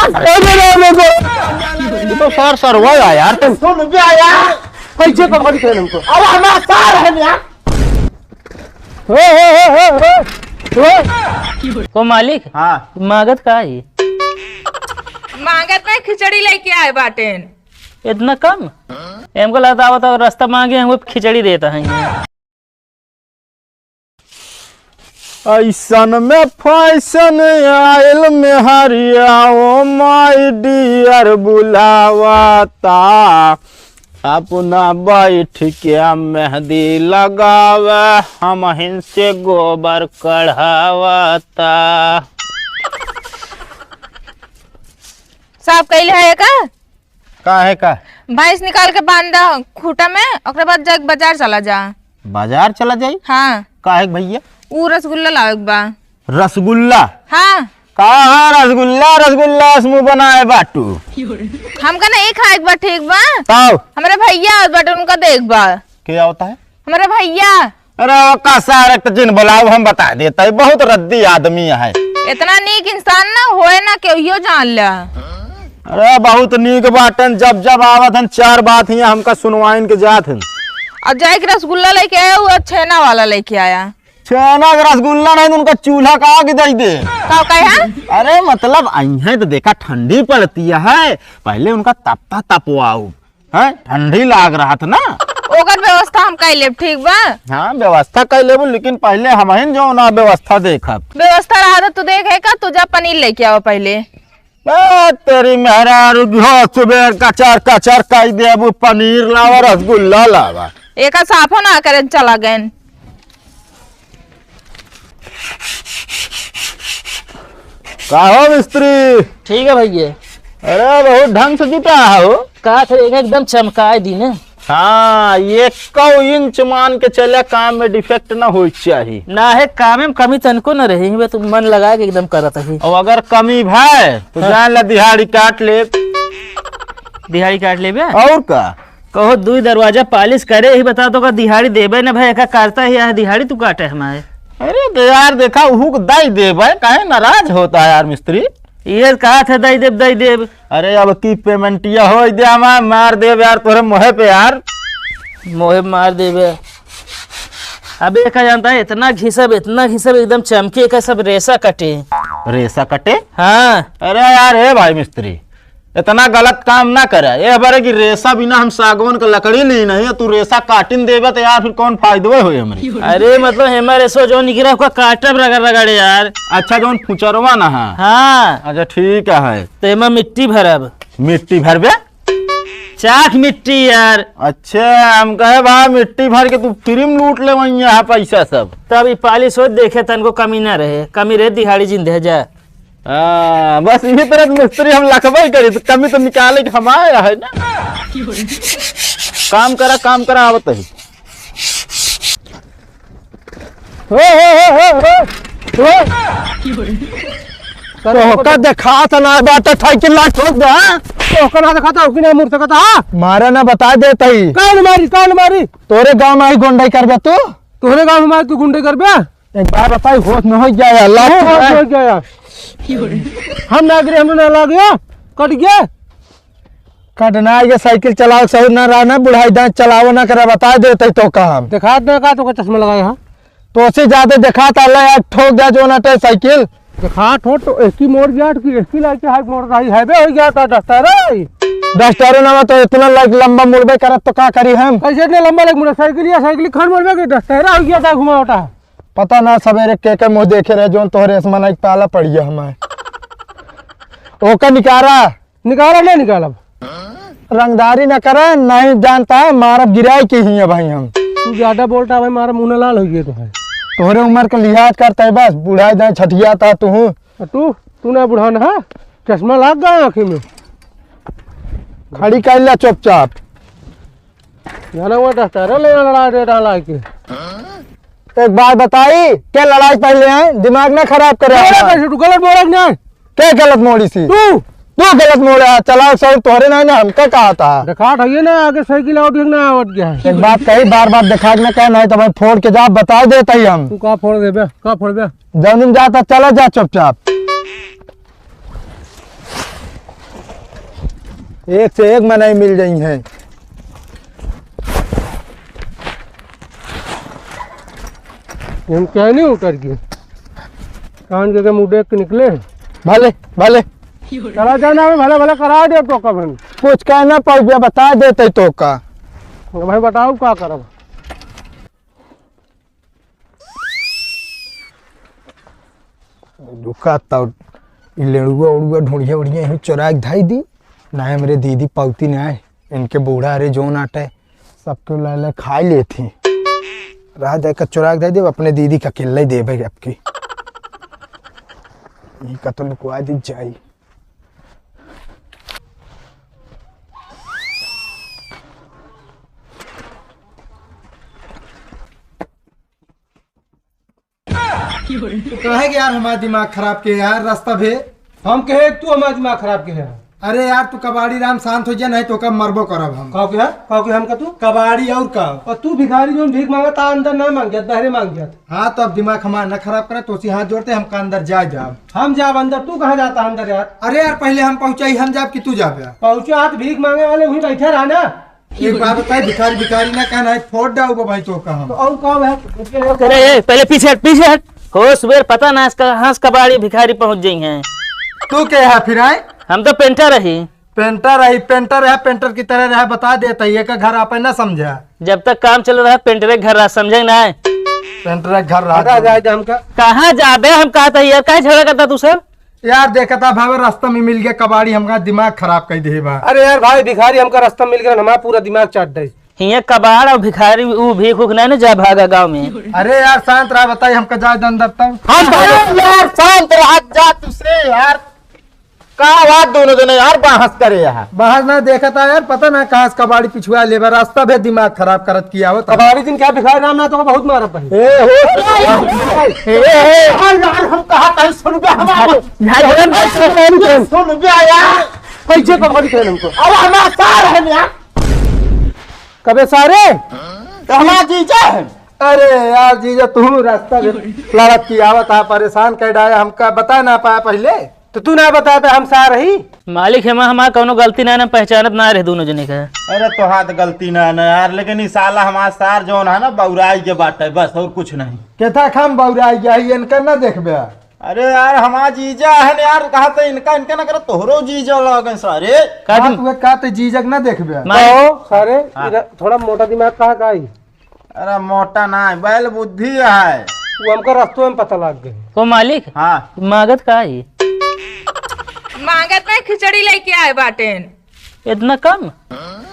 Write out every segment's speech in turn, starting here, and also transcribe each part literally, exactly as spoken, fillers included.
अरे, अरे, अरे, अरे। ये तो सर, सर, वो है यार, तुम। सुन बे यार, कैसे पकड़ के हमको? अरे, हमारा सर है यार। ओ, ओ, ओ, ओ, ओ, ओ। ओ मालिक, हाँ। मांगत का है? मांगत में खिचड़ी लेके आए बाटेन। इतना कम? हमको लगता आवत और रास्ता मांगे हमको खिचड़ी देता है। ऐसन में फैशन आयल मेहरिया, ओ माय डियर बुलावता, अपना बैठ के मेहंदी लगावे, हमहिन से गोबर कढ़ावता। साफ कइल है का? का है का? भैंस निकाल के बांध द खूंटा में, ओकरे बाद जाके बाजार चला जा। बाजार चला जाई? हाँ। काहे के भैया? ऊ रसगुल्ला लावे के बा। रसगुल्ला? हाँ। कहाँ रसगुल्ला? रसगुल्ला से मुंह बनाए बाटू। हमका नहीं खाए के बा, ठीक बा? तब? हमरे भैया आवत बाटे, उनका देख बा। के आवता है? हमरे भैया। अरे ओका सारे के जिन बुलाओ, हम बता देता है, बहुत रद्दी आदमी है। इतना नीक इंसान ना होए ना केहू जान ला। अरे बहुत नीक बाटन, जब जब आवत हन चार बात ही हमका सुनवाइन के जात हन। अब जाए के रसगुल्ला लेके आया, वो छेना वाला लेके आया। छेना के रसगुल्ला नहीं तो उनका चूल्हा का आग दे दे। का कहे है? अरे मतलब आई है तो देखा ठंडी पड़ती है, पहले उनका तपता तपवाओ। हैं? ठंडी लाग रहा था ना। ओकर व्यवस्था हम कर लेब, ठीक बा? हाँ, व्यवस्था कर लेबू, लेकिन पहले हमहिन जो ना व्यवस्था देखब। व्यवस्था रहा था, तू देखे का, तू जा पनीर लेके आवा पहले। ए, तेरी मेहरारू की हो, सुबह कचर कचर कर देबू, पनीर लावा, रसगुल्ला लावा। एका साफो ना करे, चला गए। का हो मिस्त्री? ठीक है भैया। अरे बहुत ढंग से जुटा हो। का करे, एकदम चमकाए दिन। हाँ, एको इंच मान के चले, काम में डिफेक्ट ना होए चाहिए। ना है, काम में कमी तनको न रही, वे तो मन लगा के एकदम करत है। और अगर कमी भाई तो हाँ। जान ला दिहाड़ी काट ले। दिहाड़ी काट लेबे? और का? कहो दुई दरवाजा पालिश करे ही बता तो का दिहाड़ी देबे ना भाई, एका काटता ही है दिहाड़ी तू काटे हमारे। अरे तो यार देखा उहू को दाई देबे, काहे नाराज होता है यार मिस्त्री? ये कहा था दाई देब, दाई देब। अरे अब की पेमेंटिया हो दे हमार, मार देब यार तोरे मोहे पे यार। मोहे मार देबे। अबे का जानता है इतना घिसब, इतना घिसब एकदम चमके का सब रेशा कटे। रेशा कटे? हाँ। अरे यार हे भाई मिस्त्री, इतना गलत काम ना करे। ये बारे की रेशा बिना हम सागवान का लकड़ी ली नहीं, तू रेशा काटिन देबे तो यार फिर कौन फायदो होए हमरे? अरे मतलब हेमा रेशो जो निकला ओका काटब रगड़ रगड़ यार। अच्छा जौन फुचरवा ना है? हाँ। अच्छा ठीक है। तो एमा मिट्टी भरब। मिट्टी भरबे? चाक मिट्टी यार। अच्छा हम कहे भाई मिट्टी भर के तू फ्री में लूट ले वहीं यहाँ पैसा सब। तब ई पालिश हो देखे तनको कमी ना रहे, कमी रहे दिहाड़ी जिंदे जा। हाँ, बस इही तरह मिस्त्री हम लखबे करी, तो कमी तो निकाले के हमारे है ना। काम करा, काम करा, आवत है। हो, हो, हो, हो, हो, हो। तोहका देखात ना बाटे, साइकिल ला ठोक दे, हाँ? तोहका ना देखात, ओकी ना मुड़ सकत, हाँ? मारे ना बता देत ही। कौन मारी, कौन मारी? तोरे गाँव में ही गुंडई करबे तू? तोहरे गाँव में मारी तू गुंडई करबे? एक बार बताई, होश में हो गया यार, लात होश में हो गया यार। हम ना गिरे, हम ना लाग गया, कट गया। कट ना आइगे, साइकिल चलावे के सहूर ना रहा ना, बुढ़ाई दांत चलावे ना करे, बता देते तो का हम। देखात ना का तो का चश्मा लगाए हाँ? तो से ज्यादा देखात आला यार, ठोक जा जो ना टे साइकिल। देखात हो तो एक ही मोड़ गया कि एक ही लाइक हाइट मोड़ रही है बे, हो गया था डस्टर है। डस्टर ना तो इतना लाइक लंबा मुड़बे करत तो का करी हम? कैसे इतने लंबा लाइक मुड़ा साइकिल या साइकिल खन मोड़बे कि डस्टर हो गया था घुमावटा। पता ना सवेरे के के मुंह देखे रहे, जोन तोहरे से मनाई पाला पड़ गया हमारे। ओका निकारा। निकारा ना निकालब। रंगदारी ना करे, नहीं जानता है, मारब गिराई के ही है भाई हम। तू ज्यादा बोलता है भाई, मारा मुंह ना लाल हो गया तो है। तोहरे उम्र के लिहाज करता है बस, बुढ़ाई जाए छठिया था तू। और तू, तू ना बुढ़ा ना, हाँ? चश्मा लाग गया आँखी में। खड़ी कर ले चुपचाप। जाना हुआ डस्टर ले लड़ा दे डाला के। एक बात बताई, के लड़ाई पहले है, दिमाग ना खराब करे मेरा अपना। कैसे तू गलत बोला कि नहीं? के गलत मोड़ी सी? तू। तू गलत मोड़ा, चलाओ सर तोहरे नहीं ना हमका कहा था। देखा था ये ना आगे साइकिल आवत है कि ना आवत क्या है? एक बात कही, बार बार देखा के ना कहे, नहीं तो भाई फोड़ के जा, बता देता ही हम। तू का फोड़ देबे? का फोड़ दे? जौन जाता चला जा चुपचाप। एक से एक मनई मिल जइहैं। हम कहनी उतर गए, कान के, के मुंह देख के निकले। भले, भले। चला जाना, हम भले, भले करा दे तो कब हम। कुछ कहना पड़ गया, बता देते तो का। भाई बताओ का करब। रुका तब, ई लेड़ुआ उड़ुआ ढूंढिया उड़िया यहीं चोरा के धाई दी। ना हमरे दीदी पावती ना है, इनके बूढ़ा अरे जोन आटे, सबके ला ले खाई लेती। रह जाए का चोरा के धाई देब, अपने दीदी का अकेले देबे अबकी। यही का तो लुकवा दी जाई। तू काहे के यार हमारा दिमाग खराब के यार, रास्ता भे? हम कहे तू हमारा दिमाग खराब के है। अरे यार, तू कबाड़ी राम शांत हो जा, नहीं तो कब मरबो करब हम। काव के है? काव के हम का तू? कबाड़ी और का? और तू भिखारी जोन भीख मांगत आ, अंदर ना मांग जात, बाहरे मांग जात। हाँ, तो अब दिमाग हमारा ना खराब करे, तो उसी हाथ जोड़ते हमका अंदर जा जाब। हम जाब अंदर, तू कहाँ जाता अंदर यार? अरे यार, पहले हम पहुँचाई, हम जाब कि तू जाबे? पहुँचा हाथ भीख मांगे वाले वहीं बैठे रहा ना। एक बात बताई, भिखारी भिखारी ना कहना है, फोड़ डाउबो भाई तो का हम। तो और का है? अरे, ए, पहले पीछे हट, पीछे हट। हो सुबेर पता ना आज कहाँ से कबाड़ी भिखारी पहुँच गई हैं। तू के है फिर आए? हम तो पेंटर रही। पेंटर रही, पेंटर है, पेंटर की तरह रहा, बता देता है, ये का घर आप ना समझा। जब तक काम चल रहा है, पेंटरे के घर रहा, समझे ना है? पेंटरे के घर रहा। हटा जाए जा हमका। कहाँ जाबे हम कहता है यार, काहे झगड़ा करता तू सब? यार, देखता भावे, रास्ता में मिल गया कबाड़ी, हमका दिमाग खराब कर दे बा। अरे यार भाई, भिखारी हमका रास्ता में मिल गया, हमारा पूरा दिमाग चाट दे। हियाँ कबाड़ और भिखारी, ऊ भीख उख नहीं ना जा भागा गाँव में। अरे यार, शांत रहा, बताई हमका जाए दे अंदर तब। हम अरे यार, शांत रहा जा तुसे यार। का बात दोनों जने यार बहस करे यहाँ? बहस ना देखता यार, पता ना कहाँ से कबाड़ी पिछुआ लेबा, रास्ता भे दिमाग खराब करत किया होता। कबाड़ी दिन क्या भिखारी राम ना तो बहुत मारा पड़ी। ए, हो। ए, ए, ए। यार, यार, हम कहा कहीं सुन बे हमारे। भाई, भाई, भाई, सुन बे यार। कैसे कबाड़ी खेल हमको? अरे हमारा सार है यार। कबे सारे? तो हमारा जीजा है। अरे यार जीजा, तू रास्ता भे लड़त की आवत आ, परेशान कर डाया हमका, बता ना पाया पहले। तो तू ना बताता हम सार ही। मालिक, हमा, हमार कौनो गलती ना, ना पहचानत ना रहे दोनों जने का। अरे तोहार तो गलती ना, ना यार, लेकिन ई साला हमार सार जौन है ना, बौराई के बाटे बस, और कुछ नहीं। केथा खाम बौराई गया है, इनका ना देखबे। अरे यार, हमार जीजा है ना यार, कहा तो इनका, इनका ना करे, तोहरो जीजा लगे सारे। का हाँ, तुम तू एक कहा तो जीजा के ना देखबे। मालिक। कहो, सारे, हाँ। इधर थोड़ा मोटा दिमाग कहा का आई? अरे मोटा ना है, बैल बुद्धि है। वो हमका रस्तों में पता लग गए। को मालिक? हाँ। मांगत का है? मांगत में खिचड़ी लेके आए बाटेन। इतना कम?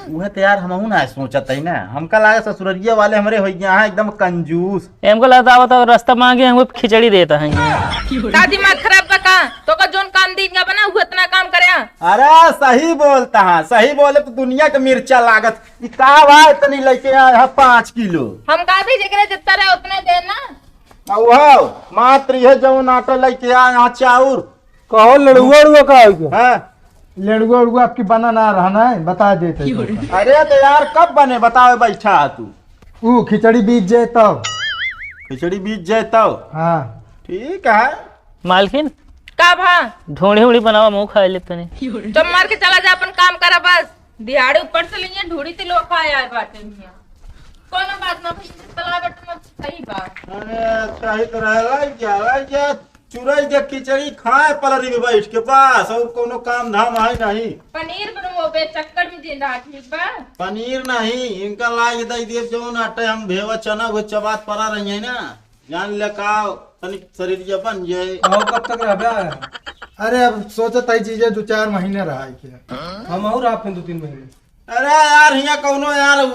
उहे तो यार हमहू ना सोचत है ना, हमका लागे ससुररिया वाले हमरे हो गया है एकदम कंजूस। हमको लगता आवत और रास्ता मांगे हमको खिचड़ी देता है। का दिमाग खराब बा का? तो का जोन काम दिन का बना, वो इतना काम करे? अरे सही बोलता है, सही बोले तो दुनिया के मिर्चा लागत। ई का बा, इतनी लेके आए हैं पाँच किलो। हम का भी जेकरे जितना रहे उतने दे ना। आ, वह मात्र यह जौन आटा लेके आए हैं, चाउर। कहो, लड़ुआ उड़ुआ का हो गया? हाँ। लड़ुआ उड़ुआ आपकी बना ना रहा ना, बता देते तो। अरे तो यार, कब बने, बताओ, बैठा है तू। ऊ खिचड़ी बीत जाए तब। खिचड़ी बीत जाए तब? हाँ। ठीक है। मालकिन, का भा? ढोंढी उड़ी बनावा, मुँह खाए ले तनी। तो मार के चला जा, अपन काम करा बस। दिहाड़ी ऊपर से लिए, ढूढ़ी तिलो खाए आए बाटे मियाँ। कोनो बात ना भैया, चला बेटा, मत सही बात। अरे, सही तो रहे, लाई जा, लाई जा, चुराई दे खिचड़ी खाए पलरी में बैठ के, बस, और कोनो काम धाम है नहीं। पनीर बनवाबे, चक्कर में दिन रात, ठीक बा? पनीर नहीं, इनका लाग दे दिए, जौन आटे हम भेवा चना, वो चबात परा रही है ना। जान ले का तनिक शरीरिया बन जाए। आओ, कब तक रहबे? अरे, अब सोचत है जीजा दो चार महीने रहा है क्या? हम और आप हैं दो तीन महीने। अरे यार, हियाँ कौनो यार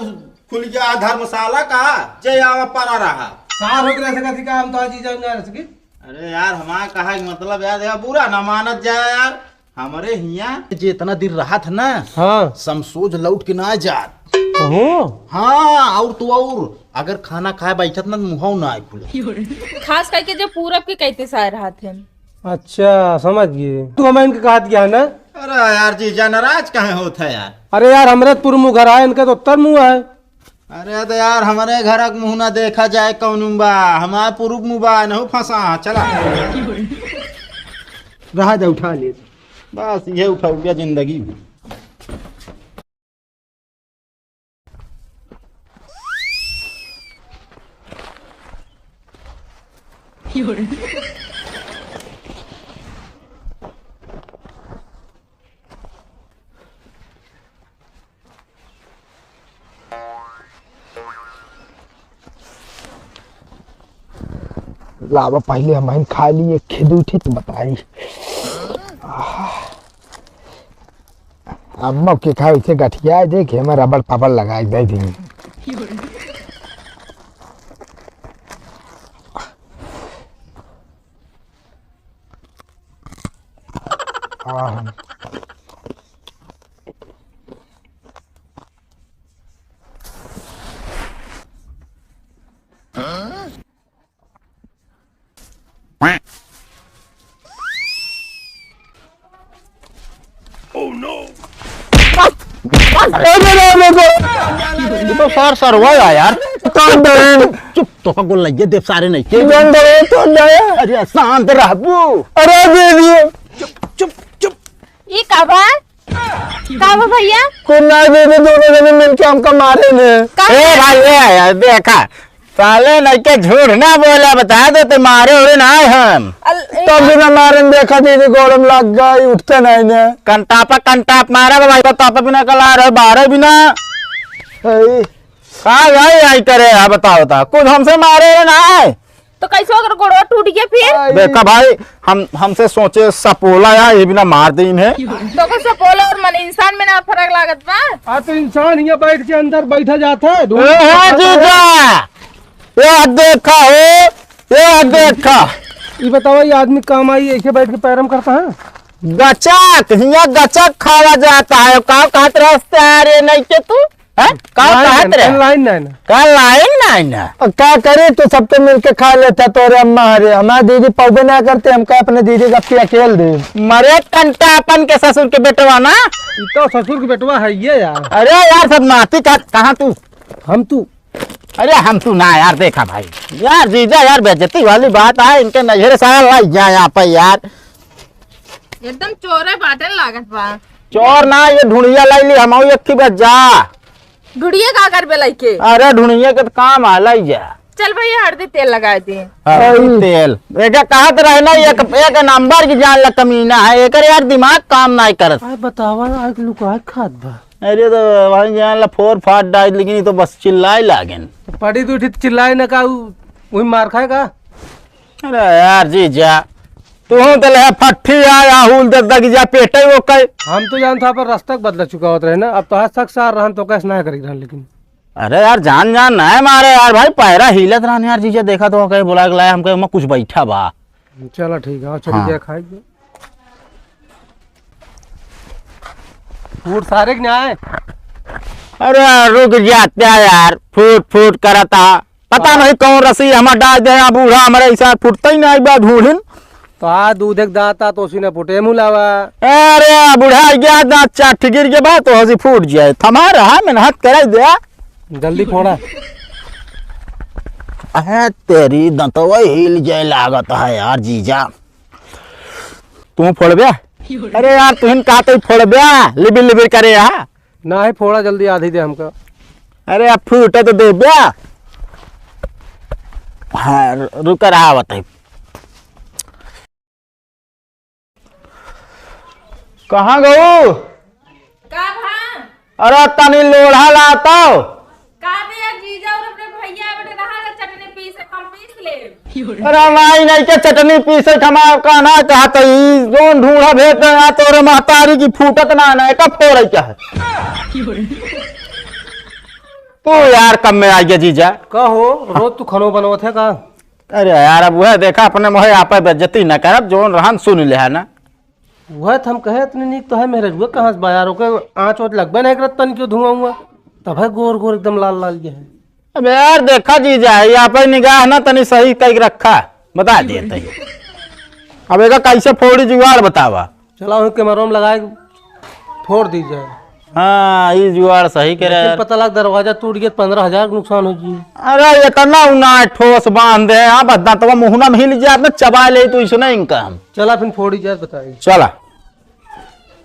खुल गया धर्मशाला का, जे आवा परा रहा। सार हो गया सका थी का, हम तो आज जीजा ना रह सकी। अरे यार, हमारा कहा के मतलब यार, यार बुरा ना मानत जाए यार। हमरे हियाँ जे इतना दिन रहत ना, हाँ। समसोज लौट के ना जात। ओहो। हाँ, और तो और, अगर खाना खाए बैठत ना, मुँहौ ना आए खुले। खास करके जो पूरब के कहते सार रहत हैं। अच्छा, समझ गए। तू हमें इनके कहत गया है ना? अरे यार, जीजा नाराज काहे होत है यार? अरे यार, हमरे तो पूर्व मुँह घर आए, इनके तो उत्तर मुँह है। अरे तो यार, हमरे घर के मुँह ना देखा जाए कौन बा, हमार पूर्व मुँह बा, नहु फंसा, चला। रहा जा, उठा ले। बस ये उठा गया जिंदगी में। लावा, पहिले हमहिन खाइ ली, एक खे दू खे त बताई। अम्मा के खाए उसे गठिया, देखे, हमें रबड़ पबड़ लगाइ दे दी। आह। Oh no! अरे, अरे, अरे, अरे। ये तो सार सरवा है यार। कौन डरे? चुप, तोका गोल लगे देव सारे नहीं के। कौन डरे? कौन डरे? अरे, शांत रहबू। अरे, दीदी। चुप, चुप, चुप। ई का बा? का बा भैया? कुछ ना दीदी, दोनों जने मिलके हमका मारे ने। का? ए भाई, ए यार, देखा, साले नहीं के झूठ ना बोला, बता दे तो मारे उरे ना आए हम। अल-, ए तो बिना मारे देखा दीदी, गोड़ में लग गई, उठते नहीं ने। कंटापा, कंटाप मारा बा भाई, बतापा बिना कला रहे, बारह बिना। ए। का भाई, आई करे, हाँ, बताओ, बताओ, कुछ हमसे मारे उरे ना आए। तो कैसे अगर गोड़वा टूट गया फिर? आई। देखा भाई, हम, हमसे सोचे सपोला या ये बिना मार दे इन्हें। तो को सपोला और मन इंसान में ना फर्क लागत बा? आ तो इंसान हियाँ बैठ के अंदर बैठा जाता है, ढूंढ ए, हाँ, जीजा, ये देखा हो, ये देखा। ये बताओ, ये आदमी काम आई, ऐसे बैठ के पैरम करता है? गचक, हियाँ गचक खावा जाता है। का कहत रहस ते रे नहीं के तू? हैं? का लाइन कहत नहीं, रहे? लाइन नहीं ना। का लाइन नहीं ना? अब का करे, तू सबके मिलके खा लेता, तोरे अम्मा हरे। हमार दीदी पौबे ना करते, हम का अपने दीदी का पिया खेल दे। मरे कंटापन के ससुर के बेटवा ना। ई तो ससुर के बेटवा है ये यार। अरे यार, सब नाती का, कहाँ तू? हम तू। अरे हम तू ना यार, देखा भाई। यार जीजा यार, बेइज्जती वाली बात है, इनके नैहरे साला लाई जा यहाँ पे यार। एकदम चोरे बाटे लागत बा। चोर ना, ये ढुंढिया लाई ली, हम एक ही बस जा। ढुंढिया का करबे लइके? अरे ढुंढिया के तो काम आ, लाई जा। चल भैया, हरदी तेल लगाइ दे। हरदी आई। तेल। एका कहत रहे ना, एक, एक नंबर की जान ला कमीना है, एकर यार दिमाग काम नाई करत। आय बतावा, आय लुकाय खात बा। अरे तो भाई जान ला फोर फाट डाल, लेकिन ये तो बस चिल्लाए लागेन। पड़ी तू ठीक चिल्लाए ना का, उ-, वही मार खाए का? अरे यार जीजा, तू तो ले फट्ठी आ, या हुल दे दगी जा पेटे वो कई। हम तो जानता पर रास्ता बदला चुका होत रहे ना, अब तो आज तक सार रहन तो कैसे ना करी रहन, लेकिन अरे यार, जान जान ना है मारे यार, भाई पैरा हिलत रहन यार, जीजा देखा तो कहीं बुला के लाया, हमके ओमा कुछ बैठा बा। चला ठीक है, चल हाँ। गया खाई। फूट सारे के ना आए। अरे रुक जाते हैं यार, फूट फूट करता। पता नहीं कौन रसी हमार डाल दे, बूढ़ा हमारे ऐसा फूटता ही नहीं बा ढूंढिन। तो आ दूध एक दांता तो उसी ने पुटे मुलावा। अरे बुढ़ा गया, दांत चाट गिर के बा तो हंसी फूट जाए। थमा रहा, मेहनत करे दे। जल्दी फोड़ा। अरे तेरी दंतवा हिल जाए लागत है यार जीजा। तू फोड़बे? अरे यार तुहिन का तो फोड़बे, लिबिर लिबिर करे यार। ना ही फोड़ा, जल्दी आधी दे हमका। अरे अब फूटे तो देबे। हाँ, रु-, रुक रहा बताई। कहाँ गऊ? का भा? अरे तनी लोढ़ा ला तो। का बे यार, जीजा और अपने भैया बेटे रहा ना, चटनी पीसे, हम पीस ले। अरे माई नहीं के चटनी पीसे, हमार कहना चाहत ई जोन ढूंढा भेज दे, या तोरे महतारी की फूटत ना, ना, एका फोड़े क्या है? तू यार कम में आ गया जीजा। का हो, रोज तू खानो बनवत है का? अरे यार, अब वह देखा, अपने मोहे आपे बेइज्जती न करब, जोन रहन सुन ले है ना। वह तो हम कहे, इतनी नीक तो है मेहररुआ, कहाँ से बा यार, ओके आँच ओच लगबे नहीं करत, तन क्यों धुआं हुआ, तब है गोर गोर एकदम लाल लाल ये है। अब यार देखा जीजा, ये आपे निगाह ना तनी सही कई रखा, बता देते हैं। अब एका कैसे फोड़ी जुगाड़ बतावा। चला वहीं कैमरा में लगाए, फोड़ दी जाए। हाँ, ई जुगाड़ सही करे लेकिन यार। पता लग दरवाजा टूट गया, पन्द्रह हजार के नुकसान हो जी। अरे इतना उना ठोस बांध दे, हाँ, बस दांतवा मुहना में हिल जात ना, चबा ले तू, इसने इनका हम। चला फिर फोड़ी जाए, बताई। चला।